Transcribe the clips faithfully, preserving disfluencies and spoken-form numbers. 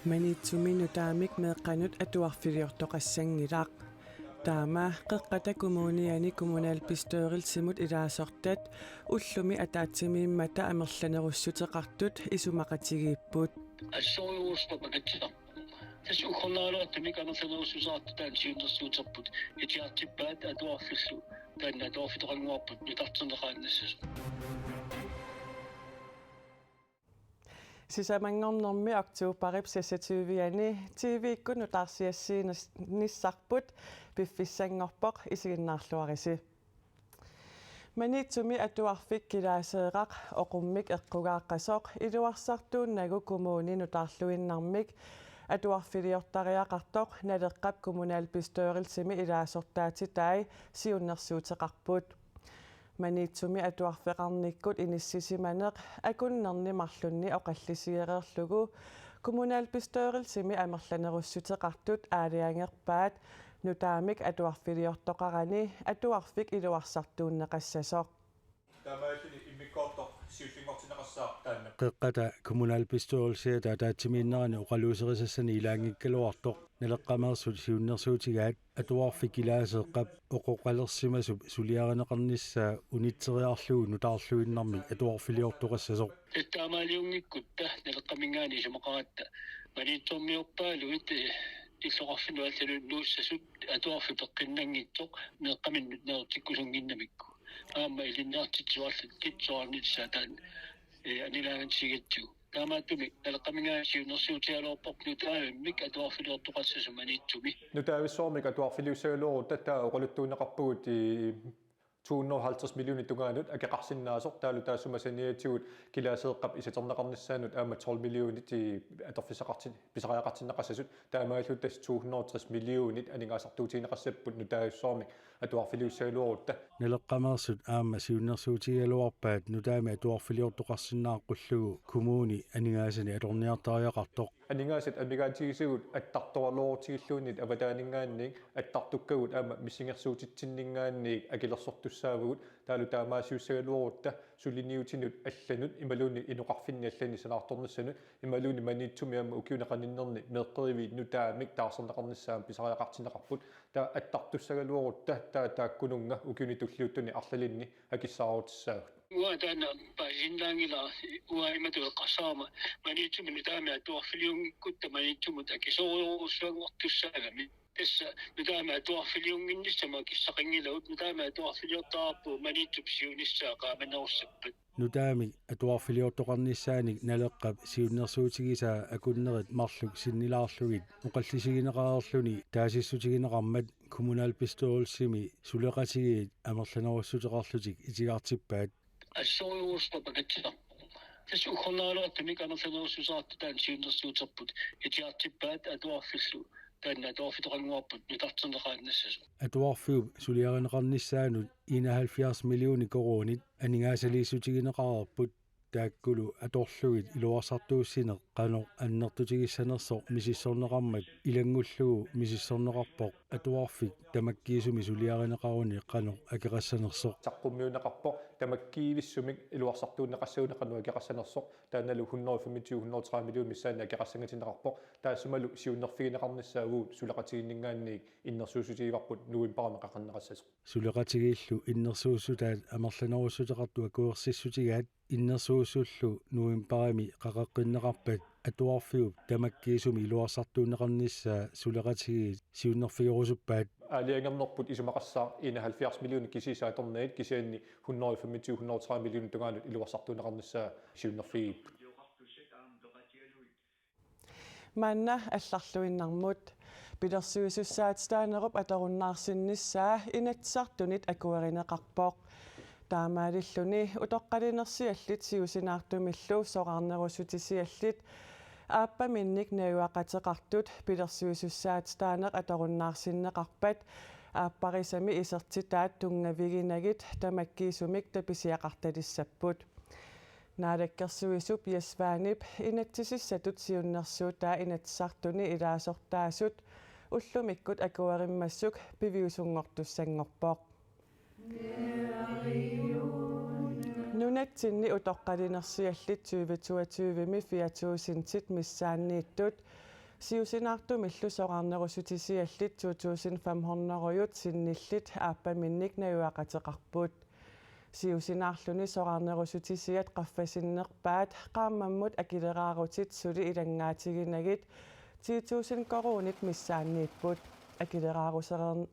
Maniitsumi nutaamik meeqqanut atuarfiliortoqassanngilaq. Taama Qeqqata Kommuniani kommunalbestyrelsimut ilaasortat ullumi ataatsimiimmata amerlanerussuteqartut isumaqatigiipput. Assorujussuaq pakatsinarpoq. Tassa uggornaraluartumik amerlanerussuteqartut taanna siunnersuuterput itigartippaat atuarfillu taanna atuarfitoqannguarput nutarterneqaannassasoq. Sisamanngornermi oktoberip seksogtyve-ani T V-kkut nutaarsiassiinissarput piffissanngorpoq, isiginnaarluarisi. Maniitsumi atuarfik Kilaaseeraq oqummik eqqugaaqqasoq iluarsartuunnagu kommuni nutaarluinnarmik atuarfiliortariaqartoq Naleqqap kommunalbestyrelsimi ilaasortaatitai siunnersuuteqarput. Maniitsumi atuarfeqarnikkut inissisimaneq akunnerni marlunni oqallisigereerlugu kommunalbestyrelsimi amerlanerussuteqartut aalajangerpaat nutaamik atuarfiliortoqarani atuarfik iluarsartuunneqassasoq. Taamaalilluni immikkoortoq siullinngortinneqassaaq taanna. Qeqqata kommunalbestyrelsiata ataatsimiinnerani oqaluuserisassani ilaanngikkaluartoq Naleqqameersut siunnersuutigaat atuarfik Kilaaseeqqap oqoqalersimasup suliarineqarnissaa unitseriarlugu nutaarluinnarmik atuarfiliortoqassasoq. Tassa taamaaliunngikkutta Naleqqaminngaanniit isumaqaratta Maniitsummiorpaaluit, eh, illoqarfinnut allanut nuussasut atuarfik peqqinnanngitsoq meeqqaminnut neritikkusunnginnamikku. Aamma ilinniartitsisoq allat kitsoarnitsaa taanna, eh, annilaangatsigigatsigu. Taamaattumik Naleqqaminngaanniit siunnersuutigaluarparput nutaamik atuarfiliortoqassasoq Maniitsumi. Nutaavissuarmik atuarfiliussagaluarutta taava oqaluttuunneqarpugut, eh, to hundrede og halvtreds millionit tungaanut akeqarsinnaasoq, taavalu taassuma saniatigut Kilaaseeqqap isaterneqarnissaanut aamma tolv millionit, eh, atorfissaqartin-, pisariaqartinneqassasut, taamaalilluta tassa to hundrede og tres millionit aningaasartuutigineqassapput nutaavissuarmik atuarfiliussagaluarutta. Naleqqameersut aamma siunnersuutigigaluarpaat nutaamik atuarfiliortoqarsinnaaqqullugu kommuni aningaasanik atorniartariaqartoq. Aningaasat amigaatigisagut attartoraluarutigilluunniit avataaninngaanniit attartukkagut aamma missingersuutitsinninngaanniit akilersortussaavagut, taavalu taamaasiussagaluarutta suliniutinut allanut imaluunniit inoqarfinni allani sanaartornissanut imaluunniit Maniitsumi aamma ukiuni qaninnerni meeqqeriviit nutaamik taarserneqarnissaat pisariaqartinneqarput. Taava attartussagaluarutta taava taakkununnga ukiuni tulliuttuni arlalinni akissaarutissaagut. Uanga taanna paasisinnaanngilara, uanga imatut eqqarsarama Maniitsumi nutaamik atuarfiliunngikkutta Maniitsumut akisoorujussuanngortussaagami. Tassa nutaamik atuarfiliunnginnissamut akissaqanngilagut, nutaamik atuarfiliortariaqarpugut Maniitsup siunissaa qaamanerussappat. Nutaamik atuarfiliortoqarnissaanik Naleqqap siunnersuutigisaa akunnerit marluk sinnilaarlugit oqallisigineqareerluni taasissutigineqarmat kommunalbestyrelsimi suleqatigiit amerlanerussuteqarlutik itigartippaat. Assorujussuaq pakatsinarpoq. Tassa uggornaraluartumik amerlanerussuteqartut taanna siunnersuuterput itigartippaat atuarfillu taanna atuarfitoqannguarput nutarterneqaannassasoq. Atuarfiup suliarineqarnissaanut enoghalvfjerds millioner koruunit aningaasaliissutigineqareerput, taakkulu atorlugit iluarsartuussineq qanoq annertutigissanersoq misissorneqarmat ilanngullugu misissorneqarpoq atuarfik tamakkiisumik suliarineqaruni qanoq akeqassanersoq. Saqqummiunneqarpoq tamakkiivissumik iluarsartuunneqassagunik qanoq akeqassanersoq, taannalu hundrede og femogtyve, hundrede og tredive millioner missaanni akeqassangatinneqarpoq, taassumalu siunnerfigineqarnissaavugut suleqatigiinninngaanniit innersuussutigivarput novembarimi qaqinneqassasoq. Suleqatigiillu innersuussutaat amerlanerussuteqartut akuersissutigaat innersuussullu novembarimi qaqeqqinneqarpat atuarfiup tamakkiisumik iluarsartuunneqarnissaa suleqatigiit siunnerfigerusuppaat. Aalajangernerput isumaqassaaq enoghalvfjerds millioner kisiisa atornagit, kisianni hundrede og femogtyve, hundrede og tredive millioner tungaanut iluarsartuunneqarnissaa siunnerfigipput. Maanna allarluinnarmut. Pilersuisussaatitaanerup atorunnaarsinnissaa Inatsisartunit akuerineqarpoq. Taamaalilluni utoqqalinersiallit siusinaartumillu soraarnerussutisiallit aappaminnik najugaqateqartut pilersuisussaatitaaneq atorunnaarsinneqarpat aapparisami isertitaat tunngaviginagit tamakkiisumik tapisiaqartalissapput. Naalakkersuisup Jess Svanep inatsisissatut siunnersuutaa Inatsisartuni ilaasortaasut ullumikkut akuerimmassuk piviusunngortussanngorpoq. Nunatsinni utoqqalinersiallit tyve toogtyve-mi fire tusindit missaanniittut Siusinaartumillu soraarnerussutisiallit to tusind fem hundrede sinnillit aappaminnik najugaqateqarput. Siusinaarluni soraarnerussutisiat qaffasinnerpaat qaammammut akileraarutit suli ilanngaatiginagit ti tusind koruunit missaanniipput. Akileraarusereer-,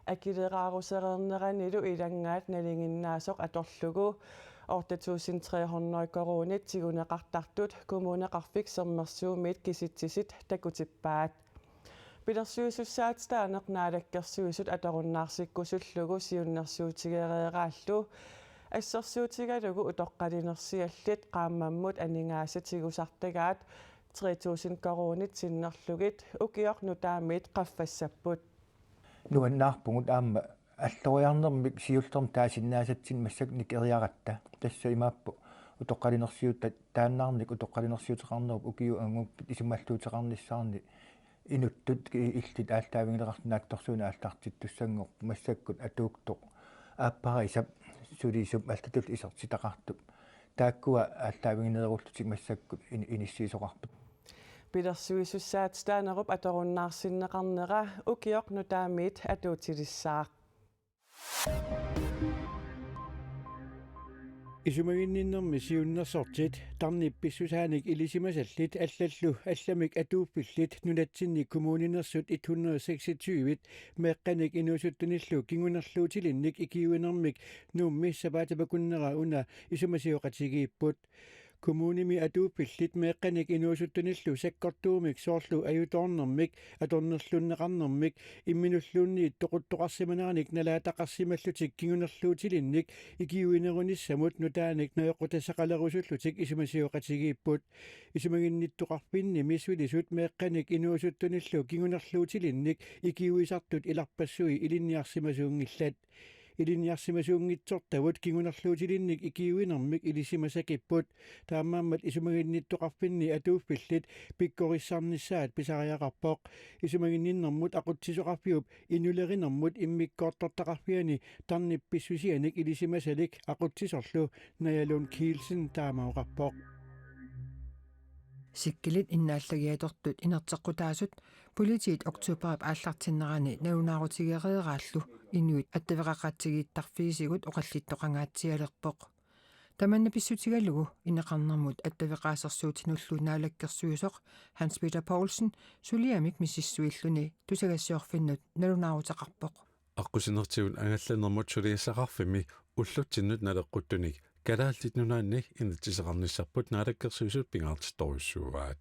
akileraarusereerneranilu ilanngaat nalinginnaasoq atorlugu otte tusind tre hundrede koruunit tiguneqartartut Kommuneqarfik Sermersuumiit kisitsisit takutippaat. Pilersuisussaatitaaneq Naalakkersuisut atorunnaarsikkusullugu siunnersuutigereeraallu assersuutigalugu utoqqalinersiallit qaammammut aningaasat tigusartagaat tre tusind koruunit sinnerlugit ukioq nutaamiit qaffassapput. Nuannaarpugut aamma alloriarnermik siullermik taasinnaasatsinnik massakkut nikeriaratta. Tassa imaappoq utoqqalinersiutit taannaarnik utoqqalinersiuteqarnerup ukiup anguppit isumalluuteqarnissaanni inuttut ki-, illit aallaavigineqartut naatsorsuuneq aallartittussanngorput massakkut atuuttoq aapparisap sulisup allatullu isertitaqartup. Taakkua aallaavigineerullutik massakkut in-, inissiisoqarput. Pilersuisussaatitaanerup atorunnaarsinneqarnera ukioq nutaamiit atuutilissaaq. Isumaginninnermi siunnersortit tarnip pissusaanik ilisimasallit allallu allamik atuuffillit nunatsinni kommuninersut et hundrede og seksogtyve meeqqanik inuusuttunillu kingunerluutilinnik ikiuinermik Nuummi sapaatip akunnera una isumasioqatigiipput. Kommunimi atuuffillit meeqqanik inuusuttunillu sakkortuumik soorlu ajutoornermik, atornerlunneqarnermik, imminulluunniit toquttoqarsimaneranik nalaataqarsimallutik kingunerluutilinnik ikiuinerunissamut nutaanik najoqqutassaqalerusullutik isumasioqatigiipput. Isumaginnittoqarfinnimi sulisut meeqqanik inuusuttunillu kingunerluutilinnik ikiuisartut ilarpassui ilinniarsimasuunngillat. Ilinniarsimasuunngitsortavut kingunerluutilinnik ikiuinermik ilisimasakipput. Taamaammat isumaginnittoqarfinni atuuffillit pikkorissarnissaat pisariaqarpoq. Isumaginninnermut aqutsisoqarfiup inulerinermut immikkoortortaqarfiani tarnip pissusianik ilisimasalik aqutsisorlu Naja Lund Kielsen taama oqarpoq. Sikkilit innaallagiatortut inerteqqutaasut politiit oktoberip aallartinnerani nalunaarutigereeraallu inuit attaveqaqatigiittarfigisigut oqallittoqangaatsialerpoq. Tamanna pissutigalugu ineqarnermut attaveqaasersuutinullu naalakkersuisoq Hans Peter Poulsen suliamik misissuilluni tusagassiorfinnut nalunaaruteqarpoq. Aqqusinertigut angallannermut suliassaqarfimmi ullutsinnut naleqquttunik Kalaallit Nunaanni inatsiseqarnissarput naalakkersuisut pingaartittorujussuuaat.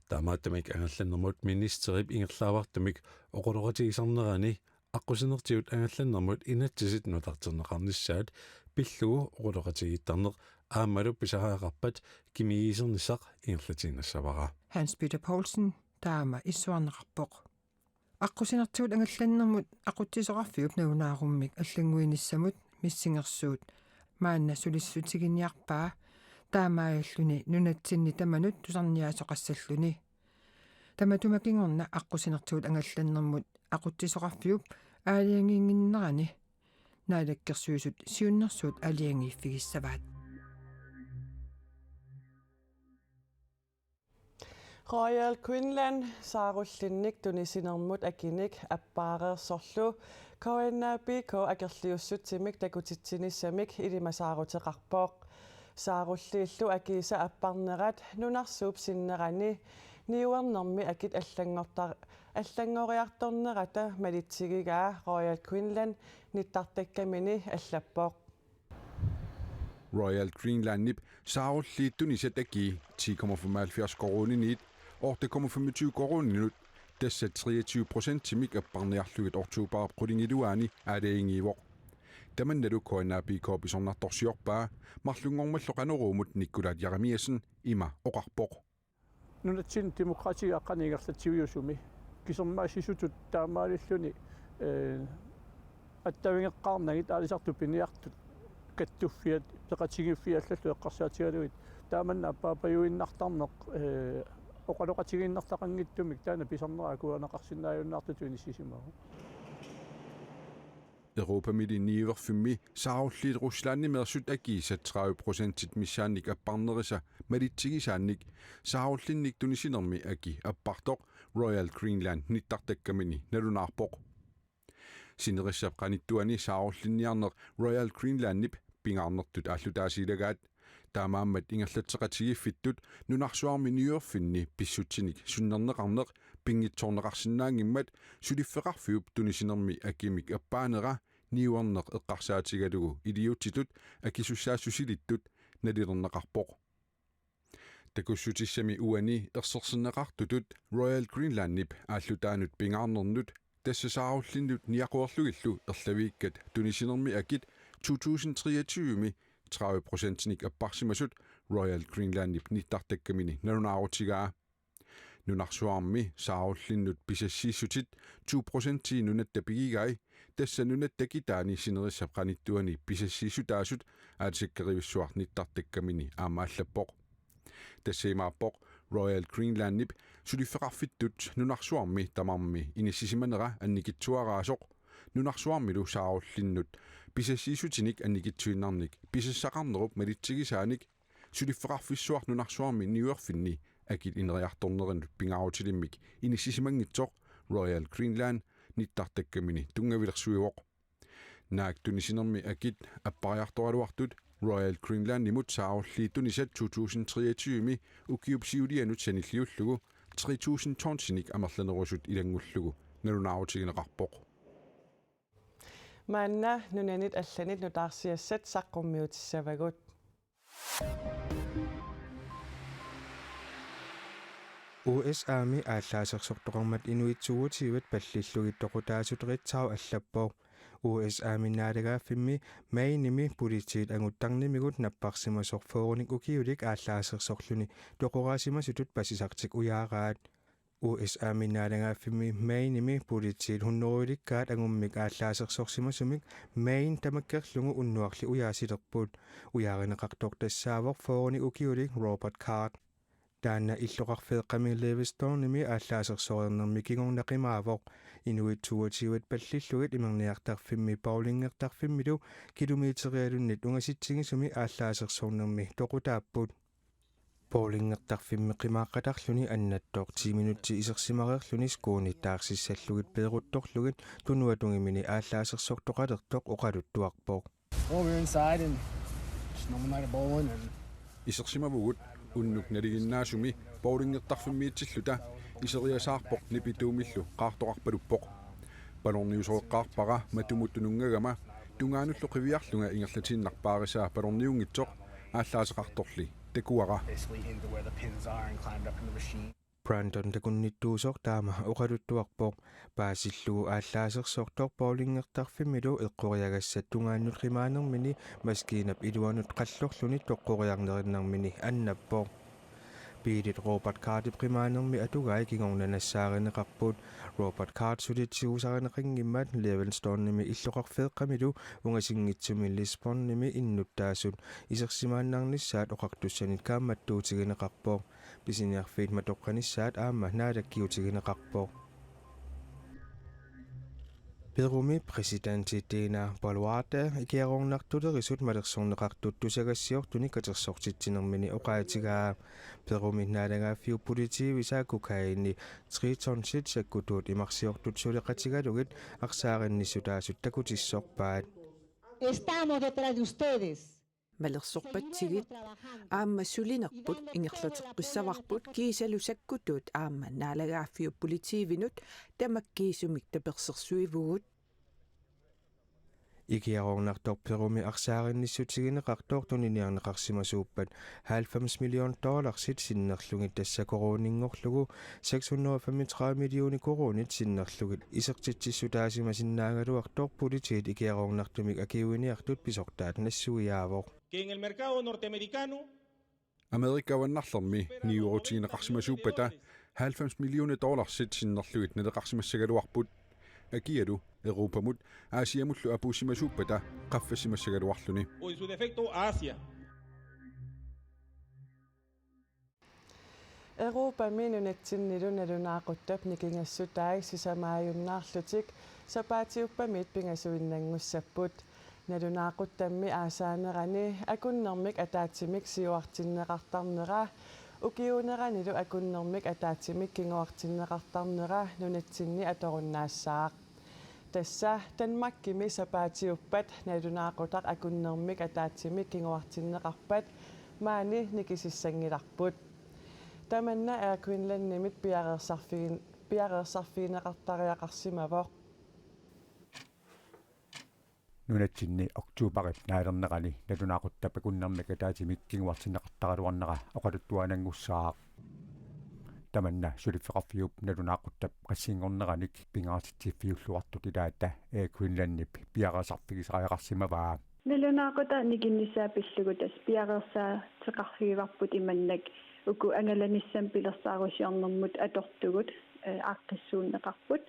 Taamaattumik angallannermut ministerip ingerlaavartumik oqaloqatigisarnerani aqqusinertigut angallannermut inatsisit nutarterneqarnissaat pillugu oqaloqatigiittarneq aammalu pisariaqarpat qimigusernissaq ingerlatiinnassavara. Hans Peter Poulsen taama issuarneqarpoq. Aqqusinertigut angallannermut aqutsisoqarfiup nalunaarummik allannguinissamut missingersuut maanna sulissutiginiarpaa taamaalilluni nunatsinni tamanut tusarniaasoqassalluni. Tamatuma kingorna aqqusinertigut angallannermut aqutsisoqarfiup aalajangiinnginnerani naalakkersuisut siunnersuut aalajangiiffigissavaat. Royal Greenland saarullinnik tunisinermut akinik appaareersorlu K N A B K akerliussutsimik takutitsinissamik ilimasaaruteqarpoq. Saarulliillu akiisa apparnerat nunarsuup sinnerani niuernermi akit allanngortar-, allanngoriartornerata malitsigigaa Royal Greenland nittartakkamini allappoq. Royal Greenlandip saarulliit tunisat akii ti komma femoghalvfjerds koruuniniit otte komma femogtyve koruuninut, tassa treogtyve procentimik apparniarlugit oktoberip qulingiluaani aalajangiivoq. Tamannalu K N A B K pisornartorsiorpaa marlunngormallu Qanoruumut Nikkulaat Jeremiassen ima oqarpoq. Nunatsinni demokrati aqqaneq ingerlatsiviusumi kisermaassisutut taamaalilluni, eh, attavigeqqaarnagit aalisartut piniartut kattuffiat peqatigiiffiat allallu eqqarsaatigalugit taamanna appaappajuinnartarneq, eh, oqaloqatigiinnartaqanngitsumik taanna pisarnera akuerineqarsinnaajunnaartutut inissisimavoq. Europamili niuerfimmi saarulliit Ruslandimeersut akiisa tredive procentit missaannik apparnerisa malitsigisaannik saarullinnik tunisinermi aki appartoq Royal Greenland nittartakkamini nalunaarpoq. Sinerissap qanittuani saarullinniarneq Royal Greenlandip pingaarnertut aallutaasiilagaat. Taamaammat ingerlatseqatigiiffittut nunarsuarmi niuerfinni pissutsinik sunnerneqarneq pinngitsoorneqarsinnaanngimmat suliffeqarfiup tunisinermi akimik appaanera niuerneq eqqarsaatigalugu iliuutsitut akisussaassusilittut nalilerneqarpoq. Takussutissami uani ersersinneqartutut Royal Greenlandip aallutaanut pingaarnernut tassa saarullinnut niaquerlugillu erlaviikkat tunisinermi akit to tusind treogtyve-mi tredive procentinik apparsimasut Royal Greenlandip nittartakkamini nalunaarutigaa. Nunarsuarmi saarullinnut pisassiissutit to procentii nunatta pigigai, tassa nunatta kitaani sinerissap qanittuani pisassiissutaasut aatsakkerivissuaq nittartakkamini aamma allappoq. Tassa imaappoq Royal Greenlandip suliffeqarfittut nunarsuarmi tamarmi inissisimanera annikitsuaraasoq, nunarsuarmilu saarullinnut pisassiissutinik annikitsuinnarnik pisassaqarnerup malitsigisaanik suliffeqarfissuaq nunarsuarmi niuerfinni akit ineriartornerinut pingaarutilimmik inissisimanngitsoq Royal Greenland nittartakkamini tunngavilersuivoq. Naak tunisinermi akit appariartoraluartut Royal Greenlandimut saarulliit tunisat to tusind treogtyve-mi ukiup siulianut sanilliullugu tre tusind tonsinik amerlanerusut ilanngullugu nalunaarutigineqarpoq. Maanna nunanit allanit nutaarsiassat saqqummiutissavagut. U S A-mi aallaasersortoqarmat inuit toogtyve pallillugit toqutaasut Ritzau allappoq. U S A-mi naalagaaffimmi Maine-imi politiit anguttarnimigut napparsimasoq fyrrenik ukiulik aallaasersorluni toqoraasimasutut pasisartik ujaaraat. U S A-mi naalagaaffimmi Maine-imi politiit hunnorujulikkaat angummik aallaasersorsimasumik Maine tamakkerlugu unnuarli ujaasilerput. Ujaarineqartoq tassaavoq fyrrenik ukiulik Robert Card. Taanna illoqarfeeqqami Lewistonemi aallaasersoreernermi kingorna qimaavoq. Inuit toogtyve pallillugit imerniartarfimmi bowlingertarfimmilu kilometerialunnit ungasitsigisumi aallaasersornermi toqutaapput. Bowlingertarfimmi qimaaqqatarluni annattoq ti minutsit isersimareerluni skuunit taarsissallugit peeruttorlugit tunuatungimini aallaasersortoqalertoq oqaluttuarpoq. Well, we were inside and just normal night of bowling and Isersimavugut unnuk nalinginnaasumi bowlingertarfimmiitsilluta, iseriasaarpoq nipituumillu qaartoqarpaluppoq. Balorniusoreqqaarpara matumut tununngagama, tungaanullu qiviarlunga ingerlatiinnaq paarisaa balorniunngitsoq, aallaaseqartorli takuara. Basically into where the pins are and climbed up in the machine. Brandon takunnittuusoq taama oqaluttuarpoq. Paasillugu aallaasersortoq bowlingertarfimmilu eqqoriagassat tungaannut qimaanermini maskiinap iluanut qallorluni toqqoriarnerinnarmini annappoq. Biilit Robert Cardip qimaanermi atugai kingorna nassaarineqarput. Robert Card suli tigusarineqanngimmat Lewistonemi illoqarfeeqqamilu ungasinngitsumi Lisbonemi innuttaasut isersimaannarnissaat oqartussanit kaammattuutigineqarpoq. Pisiniarfiit matoqqanissaat aamma naalakkiutigineqarpoq. Perumi præsidenti Dina Boluarte ikiaroornartulerisut malersorneqartut tusagassiortunik katersortitsinermini oqaatigaa. Perumi naalagaaffiup politiivisa kokaini tre tonsit sakkutuut imarsiortut suleqatigalugit arsaarinnissutaasut takutissorpaat. Estamos detrás de ustedes. Malersorpatsigit, aamma sulinerput ingerlateqqissavarput kiisalu sakkutuut aamma naalagaaffiup politiivinut tamakkiisumik tapersersuivugut. Ikiaroornartoq Perumi arsaaginnissutigineqartoq tuniniarneqarsimasuuppat halvfems million dollarsit sinnerlugit, tassa koruuninngorlugu seks hundrede og femogtredive millioner koruunit sinnerlugit, isertitsissutaasimasinnaagaluartoq politiit ikiaroornartumik akiuiniartut pisortaat nassuiaavoq. Que en el mercado norteamericano Amerika Avannarlermi niuerutigineqarsimasuuppata halvfems millioner dollarsit sinnerlugit naleqarsimassagaluarput. Akialu Europamut Asiamullu apuussimasuuppata qaffassimassagaluarluni. O en su defecto a Asia. Europami nunatsinnilu nalunaaquttap nikingassutai sisamaajunnaarlutik sapaatiuppamiit pingasuinnanngussapput. Nalunaaquttammi aasaanerani akunnermik ataatsimik siuartinneqartarnera Ukiuuneranilu akunnermik ataatsimik kinguartinneqartarnera nunatsinni atorunnaassaaq. Tassa Danmarkimi sapaatiuppat nalunaaqutaq akunnermik ataatsimik kinguartinneqarpat maani nikisissanngilarput. Tamanna Air Greenlandimit piareersarfigin-, piareersarfigineqartariaqarsimavoq. Nunatsinni oktoberip naalernerani nalunaaquttap akunnermik ataatsimik kinguartinneqartaraluarnera oqaluttuaannanngussaaq. Tamanna suliffeqarfiup nalunaaquttap qassinngorneranik pingaartitsiffiulluartut ilaata Air Greenlandip piareersarfigisariaqarsimavaa. Nalunaaqutaq nikinnissaa pillugu tassa piareersaateqarfigivarput imannak uku angalanissamut pilersaarusiornermut atortugut, eh, aaqqissuunneqarput.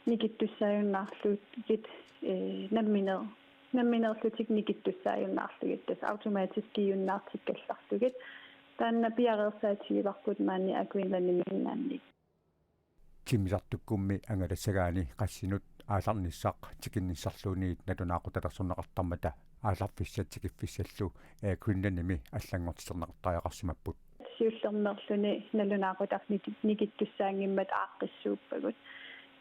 Nikittussaajunnaarlugit, eh, namminer-, nammineerlutik nikittussaajunnaarlugit, tassa automatiskiujunnaartikkallarlugit. Taanna piareersaatigivarput maani Air Greenlandimiinnaanniit. Timmisartukkummi angalassagaanni qassinut aallarnissaq tikinnissarluunniit nalunaaqutalersorneqartarmata aallarfissat tikiffissallu Air Greenlandimi allanngortiterneqartariaqarsimapput. Siullermeerluni nalunaaqutaq niki-, nikittussaanngimmata aaqqissuuppagut.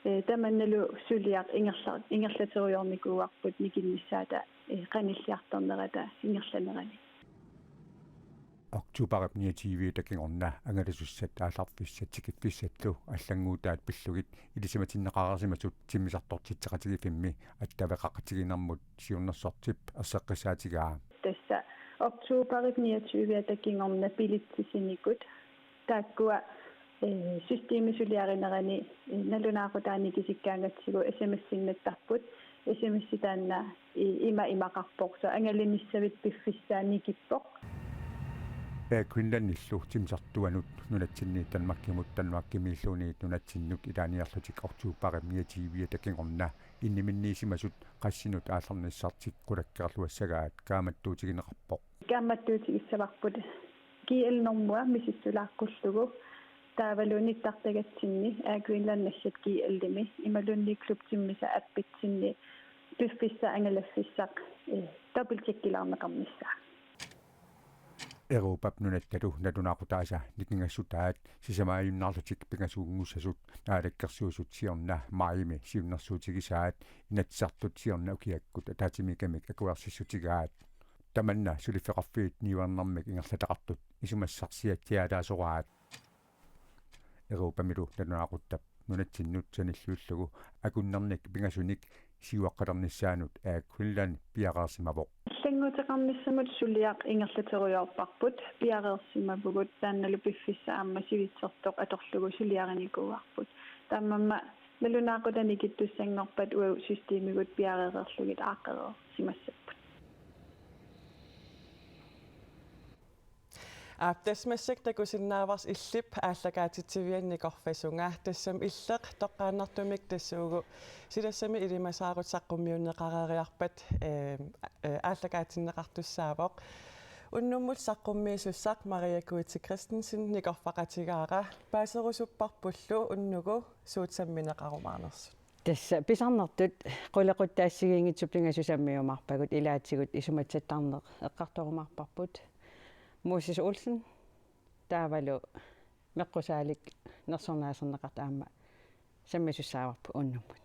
Eh, tamannalu suliaq ingerla-, ingerlaterujoornikuuarput nikinnissaata, eh, qanilliartornerata ingerlanerani. Oktoberip niogtyviata kingorna angalasussat aallarfissat tikiffissallu allannguutaat pillugit ilisimatinneqareersimasut timmisartortitseqatigiiffimmi attaveqaqatigiinnermut siunnersortip erseqqissaatigaa. Tassa oktoberip niogtyviata kingorna bilitsisinikut taakkua, eh, systemi suliarinerani, eh, nalunaaqutaa nikisikkaangatsigu S M S-innattarput. S M S taanna i-, ima imaqarpoq: "Soorlu angalanissavit piffissaa nikippoq." Air Greenlandillu timmisartuanut nunatsinni Danmarkimut, Danmarkimiilluunniit nunatsinnut ilaaniarlutik oktoberip niogtyviata kingorna inniminniisimasut qassinut aallarnissartik qulakkeerluassagaat kaammattuutigineqarpoq. Kaammattuutigissavarput G L-normua misissulaaqqullugu, taavalu nittartagatsinni Air Greenland nallat G L-imi imaluunniit Club Timmisa appitsinni piffissaq angalaffissaq, eh, dobbelttjekkilaarneqarnissaa. Europap nunattalu nalunaaqutaasa nikingassutaat sisamaajunnaarlutik pingasuunngussasut Naalakkersuisut siorna maajimi siunnersuutigisaat Inatsisartut siorna ukiakkut ataatsimiikkamik akuersissutigaat. Tamanna suliffeqarfiit niuernermik ingerlataqartut isumassarsiatsiaalaasoraat. Europamilu nalunaaquttap nunatsinnut sanilliullugu akunnernik pingasunik siuaqqalernissaanut Air Greenland piareersimavoq. Allannguuteqarnissamut suliaq ingerlaterujoorparput, piareersimavugut, taannalu piffissaq aamma sivitsertoq atorlugu suliarinikuuarput. Taamaammat nalunaaqutaq nikittussanngorpat uagut systemigut piareereerlugit aaqqereersimassapput. Aap, tassa massakkut takusinnaavarsi illip aallakaatitsivianni nikorfasunga. Tassami illeq toqqaannartumik tassuugu silassami ilimasaarut saqqummiunneqareeriarpat, eh, eh, aallakaatinneqartussaavoq. Unnummut saqqummiisussaq Maria Kuitse Christensen nikorfaqatigaara. Paaserusupparpullu unnugu suut sammineqarumaarnersut. Tassa pisarnertut qulequttat assigiinngitsut pingasut sammiumaarpagut, ilaatigut isumatsattarneq eqqartorumaarparput. Moses Olsen, taavalu meqqusaalik nersornaaserneqartoq aamma sammisussaavara unnummut.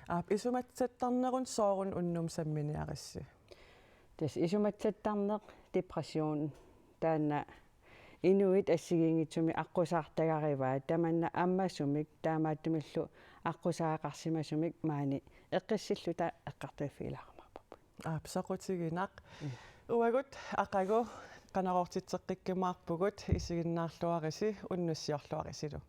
Aap, isumatsattarneruna sooruna unnummut samminiarissi? Tassa isumatsattarneq, depression, taanna inuit assigiinngitsumik aqqusaartagarivaat, tamanna ammasumik taamaattumillu aqqusaagaqarsimasumik maani eqqissilluta eqqartuiffigilaarumaarparput. Aap, soqutiginaq. Mm. Uagut aqagu Qanoq oortitseqqikkumaarpugut, isiginnaarluarisi, unnussiorluarisilu.